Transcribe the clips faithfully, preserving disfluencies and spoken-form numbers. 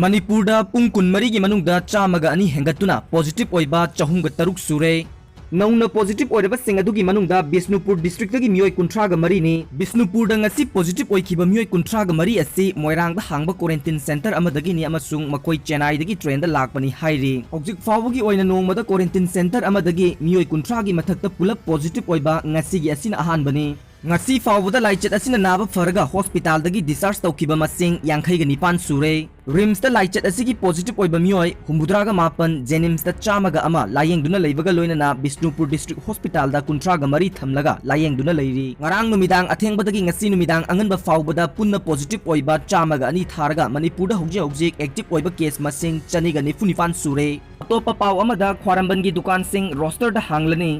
ꯃꯅꯤꯄꯨꯔꯗ ꯄꯨꯡ ꯀꯨꯟꯃꯔꯤꯒꯤ ꯃꯅꯨꯡꯗ ꯆꯥꯝꯃꯒ ꯑꯅꯤ ꯍꯦꯟꯒꯠꯇꯨꯅ positive ꯑꯣꯏꯕ ꯆꯍꯨꯝꯒ ꯇꯔꯨꯛ ꯁꯨꯔꯦ꯫ ꯅꯧꯅ positive ꯑꯣꯏꯔꯕꯁꯤꯡ ꯑꯗꯨꯒꯤ ꯃꯅꯨꯡꯗ ꯕꯤꯁꯅꯨꯄꯨꯔ districtꯇꯒꯤ ꯃꯤꯑꯣꯏ ꯀꯨꯟꯊ꯭ꯔꯥꯒ ꯃꯔꯤꯅꯤ꯫ ꯕꯤꯁꯅꯨꯄꯨꯔꯗ ꯉꯁꯤ positive ꯑꯣꯏꯈꯤꯕ ꯃꯤꯑꯣꯏ ꯀꯨꯟꯊ꯭ꯔꯥꯒ ꯃꯔꯤ ꯑꯁꯤ ꯃꯣꯏꯔꯥꯡꯗ ꯍꯥꯡꯕ quarantine centre ꯑꯃꯗꯒꯤꯅꯤ ꯑꯃꯁꯨꯡ ꯃꯈꯣꯏ ꯆꯦꯟꯅꯥꯏꯗꯒꯤ trainꯗ ꯂꯥꯛꯄꯅꯤ ꯍꯥꯏꯔꯤ꯫ ꯍꯧꯖꯤꯛ ꯐꯥꯎꯕꯒꯤ ꯑꯣꯏꯅ ꯅꯣꯡꯃꯗ quarantine centre ꯑꯃꯗꯒꯤ ꯃꯤꯑꯣꯏ ꯀꯨꯟꯊ꯭ꯔꯥꯒꯤ ꯃꯊꯛꯇ ꯄꯨꯂꯞ positive ꯑꯣꯏꯕ ꯉꯁꯤꯒꯤ ꯑꯁꯤꯅ ꯑꯍꯥꯟꯕꯅꯤ꯫ ꯉꯁꯤ ꯐꯥꯎꯕꯗ ꯂꯥꯏꯆꯠ ꯑꯁꯤꯅ ꯅꯥꯕ ꯐꯔꯒ hospitalꯗꯒꯤ discharge ꯇꯧꯈꯤꯕ ꯃꯁꯤꯡ ꯌꯥꯡꯈꯩꯒ ꯅꯤꯄꯥꯟ ꯁꯨꯔꯦ꯫ RIMSꯇ ꯂꯥꯏꯆꯠ ꯑꯁꯤꯒꯤ positive ꯑꯣꯏꯕ ꯃꯤꯑꯣꯏ ꯍꯨꯝꯐꯨꯇꯔꯥꯒ ꯃꯥꯄꯟ, JNIMSꯇ ꯆꯥꯝꯃꯒ ꯑꯃ ꯂꯥꯌꯦꯡꯗꯨꯅ ꯂꯩꯕꯒ ꯂꯣꯏꯅꯅ ꯕꯤꯁꯅꯨꯄꯨꯔ district hospitalꯗ ꯀꯨꯟꯊ꯭ꯔꯥꯒ ꯃꯔꯤ ꯊꯝꯂꯒ ꯂꯥꯌꯦꯡꯗꯨꯅ ꯂꯩꯔꯤ꯫ ꯉꯔꯥꯡ ꯅꯨꯃꯤꯗꯥꯡ ꯑꯊꯦꯡꯕꯗꯒꯤ ꯉꯁꯤ ꯅꯨꯃꯤꯗꯥꯡ ꯑꯉꯟꯕ ꯐꯥꯎꯕꯗ ꯄꯨꯟꯅ positive ꯑꯣꯏꯕ ꯆꯥꯝꯃꯒ ꯑꯅꯤ ꯊꯥꯔꯒ ꯃꯅꯤꯄꯨꯔꯗ ꯍꯧꯖꯤꯛ ꯍꯧꯖꯤꯛ active ꯑꯣꯏꯕ case ꯃꯁꯤꯡ ꯆꯅꯤꯒ ꯅꯤꯐꯨ ꯅꯤꯄꯥꯟ ꯁꯨꯔꯦ꯫ ꯑꯇꯣꯞꯄ ꯄꯥꯎ ꯑꯃꯗ, ꯈ꯭ꯋꯥꯏꯔꯝꯕꯟꯒꯤ ꯗꯨꯀꯥꯟꯁꯤꯡ rosterꯗ ꯍꯥꯡꯂꯅꯤ꯫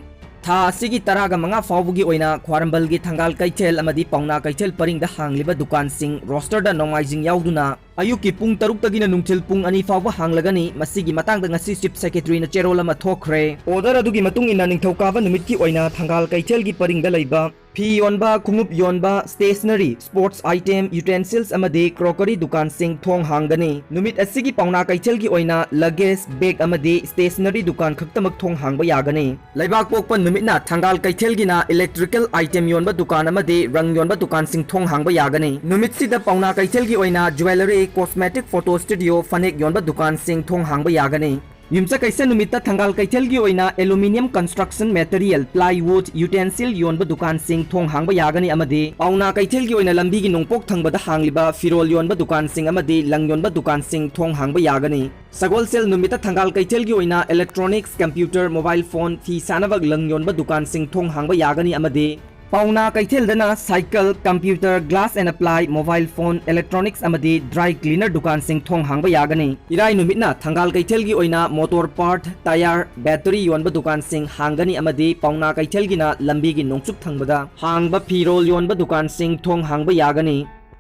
ꯊꯥ ꯑꯁꯤꯒꯤ ꯇꯔꯥꯒ ꯃꯉꯥ ꯐꯥꯎꯕꯒꯤ ꯑꯣꯏꯅ ꯈ꯭ꯋꯥꯏꯔꯝꯕꯟꯒꯤ ꯊꯪꯒꯥꯜ ꯀꯩꯊꯦꯜ ꯑꯃꯗꯤ ꯄꯥꯎꯅꯥ ꯀꯩꯊꯦꯜ ꯄꯔꯤꯡꯗ ꯍꯥꯡꯂꯤꯕ ꯗꯨꯀꯥꯟꯁꯤꯡ rosterꯗ ꯅꯣꯡꯃꯥꯏꯖꯤꯡ ꯌꯥꯎꯗꯨꯅ ꯑꯌꯨꯛꯀꯤ ꯄꯨꯡ ꯇꯔꯨꯛꯇꯒꯤꯅ ꯅꯨꯡꯊꯤꯜ ꯄꯨꯡ ꯑꯅꯤ ꯐꯥꯎꯕ ꯍꯥꯡꯂꯒꯅꯤ꯫ ꯃꯁꯤꯒꯤ ꯃꯇꯥꯡꯗ ꯉꯁꯤ Chief Secretaryꯅ ꯆꯦꯔꯣꯜ ꯑꯃ ꯊꯣꯛꯈ꯭ꯔꯦ꯫ Order ꯑꯗꯨꯒꯤ ꯃꯇꯨꯡ ꯏꯟꯅ ꯅꯤꯡꯊꯧꯀꯥꯕ ꯅꯨꯃꯤꯠꯀꯤ ꯑꯣꯏꯅ ꯊꯪꯒꯥꯜ ꯀꯩꯊꯦꯜꯒꯤ ꯄꯔꯤꯡꯗ ꯂꯩꯕ ꯐꯤ ꯌꯣꯟꯕ, ꯈꯣꯡꯎꯞ ꯌꯣꯟꯕ, stationery, sports item, utensils ꯑꯃꯗꯤ crockery ꯗꯨꯀꯥꯟꯁꯤꯡ ꯊꯣꯡ ꯍꯥꯡꯒꯅꯤ꯫ ꯅꯨꯃꯤꯠ ꯑꯁꯤꯒꯤ ꯄꯥꯎꯅꯥ ꯀꯩꯊꯦꯜꯒꯤ ꯑꯣꯏꯅ luggage, bag ꯑꯃꯗꯤ stationery ꯗꯨꯀꯥꯟ ꯈꯛꯇꯃꯛ ꯊꯣꯡ ꯍꯥꯡꯕ ꯌꯥꯒꯅꯤ꯫ ꯂꯩꯕꯥꯛꯄꯣꯛꯄ ꯅꯨꯃꯤꯠꯅ ꯊꯪꯒꯥꯜ ꯀꯩꯊꯦꯜꯒꯤꯅ electrical item ꯌꯣꯟꯕ ꯗꯨꯀꯥꯟ ꯑꯃꯗꯤ ꯔꯪ ꯌꯣꯟꯕ ꯗꯨꯀꯥꯟꯁꯤꯡ ꯊꯣꯡ ꯍꯥꯡꯕ ꯌꯥꯒꯅꯤ꯫ ꯅꯨꯃꯤꯠꯁꯤꯗ ꯄꯥꯎꯅꯥ ꯀꯩꯊꯦꯜꯒꯤ ꯑꯣꯏꯅ jewellery, cosmetic, photo studio, ꯐꯅꯦꯛ ꯌꯣꯟꯕ ꯗꯨꯀꯥꯟꯁꯤꯡ ꯊꯣꯡ ꯍꯥꯡꯕ ꯌꯥꯒꯅꯤ꯫ ꯌꯨꯝꯁꯀꯩꯁ ꯅꯨꯃꯤꯠꯇ ꯊꯪꯒꯥꯜ ꯀꯩꯊꯦꯜꯒꯤ ꯑꯣꯏꯅ aluminium construction material, plywood, utensil ꯌꯣꯟꯕ ꯗꯨꯀꯥꯟꯁꯤꯡ ꯊꯣꯡ ꯍꯥꯡꯕ ꯌꯥꯒꯅꯤ ꯑꯃꯗꯤ ꯄꯥꯎꯅꯥ ꯀꯩꯊꯦꯜꯒꯤ ꯑꯣꯏꯅ ꯂꯝꯕꯤꯒꯤ ꯅꯣꯡꯄꯣꯛ ꯊꯪꯕꯗ ꯍꯥꯡꯂꯤꯕ ꯐꯤꯔꯣꯜ ꯌꯣꯟꯕ ꯗꯨꯀꯥꯟꯁꯤꯡ ꯑꯃꯗꯤ ꯂꯪ ꯌꯣꯟꯕ ꯗꯨꯀꯥꯟꯁꯤꯡ ꯊꯣꯡ ꯍꯥꯡꯕ ꯌꯥꯒꯅꯤ꯫ ꯁꯒꯣꯜꯁꯦꯜ ꯅꯨꯃꯤꯠꯇ ꯊꯪꯒꯥꯜ ꯀꯩꯊꯦꯜꯒꯤ ꯑꯣꯏꯅ electronics, computer, mobile phone, ꯐꯤ ꯁꯥꯅꯕ ꯂꯪ ꯌꯣꯟꯕ ꯗꯨꯀꯥꯟꯁꯤꯡ ꯊꯣꯡ ꯍꯥꯡꯕ ꯌꯥꯒꯅꯤ ꯑꯃꯗꯤ ꯄꯥꯎꯅꯥ ꯀꯩꯊꯦꯜꯗꯅ cycle, computer, glass and apply, mobile phone, electronics ꯑꯃꯗꯤ dry cleaner ꯗꯨꯀꯥꯟꯁꯤꯡ ꯊꯣꯡ ꯍꯥꯡꯕ ꯌꯥꯒꯅꯤ꯫ ꯏꯔꯥꯏ ꯅꯨꯃꯤꯠꯅ ꯊꯪꯒꯥꯜ ꯀꯩꯊꯦꯜꯒꯤ ꯑꯣꯏꯅ motor part, tyre, battery ꯌꯣꯟꯕ ꯗꯨꯀꯥꯟꯁꯤꯡ ꯍꯥꯡꯒꯅꯤ ꯑꯃꯗꯤ ꯄꯥꯎꯅꯥ ꯀꯩꯊꯦꯜꯒꯤꯅ ꯂꯝꯕꯤꯒꯤ ꯅꯣꯡꯆꯨꯞ ꯊꯪꯕꯗ ꯍꯥꯡꯕ ꯐꯤꯔꯣꯜ ꯌꯣꯟꯕ ꯗꯨꯀꯥꯟꯁꯤꯡ ꯊꯣꯡ ꯍꯥꯡꯕ ꯌꯥꯒꯅꯤ꯫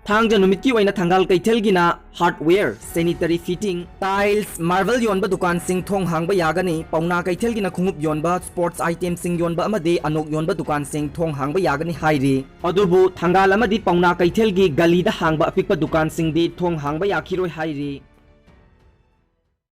ꯊꯥꯡꯖ ꯅꯨꯃꯤꯠꯀꯤ ꯑꯣꯏꯅ ꯊꯪꯒꯥꯜ ꯀꯩꯊꯦꯜꯒꯤꯅ hardware, sanitary fitting, tiles, marble ꯌꯣꯟꯕ ꯗꯨꯀꯥꯟꯁꯤꯡ ꯊꯣꯡ ꯍꯥꯡꯕ ꯌꯥꯒꯅꯤ꯫ ꯄꯥꯎꯅꯥ ꯀꯩꯊꯦꯜꯒꯤꯅ ꯈꯣꯡꯎꯞ ꯌꯣꯟꯕ, sports itemꯁꯤꯡ ꯌꯣꯟꯕ ꯑꯃꯗꯤ ꯑꯅꯣꯛ ꯌꯣꯟꯕ ꯗꯨꯀꯥꯟꯁꯤꯡ ꯊꯣꯡ ꯍꯥꯡꯕ ꯌꯥꯒꯅꯤ ꯍꯥꯏꯔꯤ꯫ ꯑꯗꯨꯕꯨ ꯊꯪꯒꯥꯜ ꯑꯃꯗꯤ ꯄꯥꯎꯅꯥ ꯀꯩꯊꯦꯜꯒꯤ ꯒꯂꯤꯗ ꯍꯥꯡꯕ ꯑꯄꯤꯛꯄ ꯗꯨꯀꯥꯟꯁꯤꯡꯗꯤ ꯊꯣꯡ ꯍꯥꯡꯕ ꯌꯥꯈꯤꯔꯣꯏ ꯍꯥꯏꯔꯤ꯫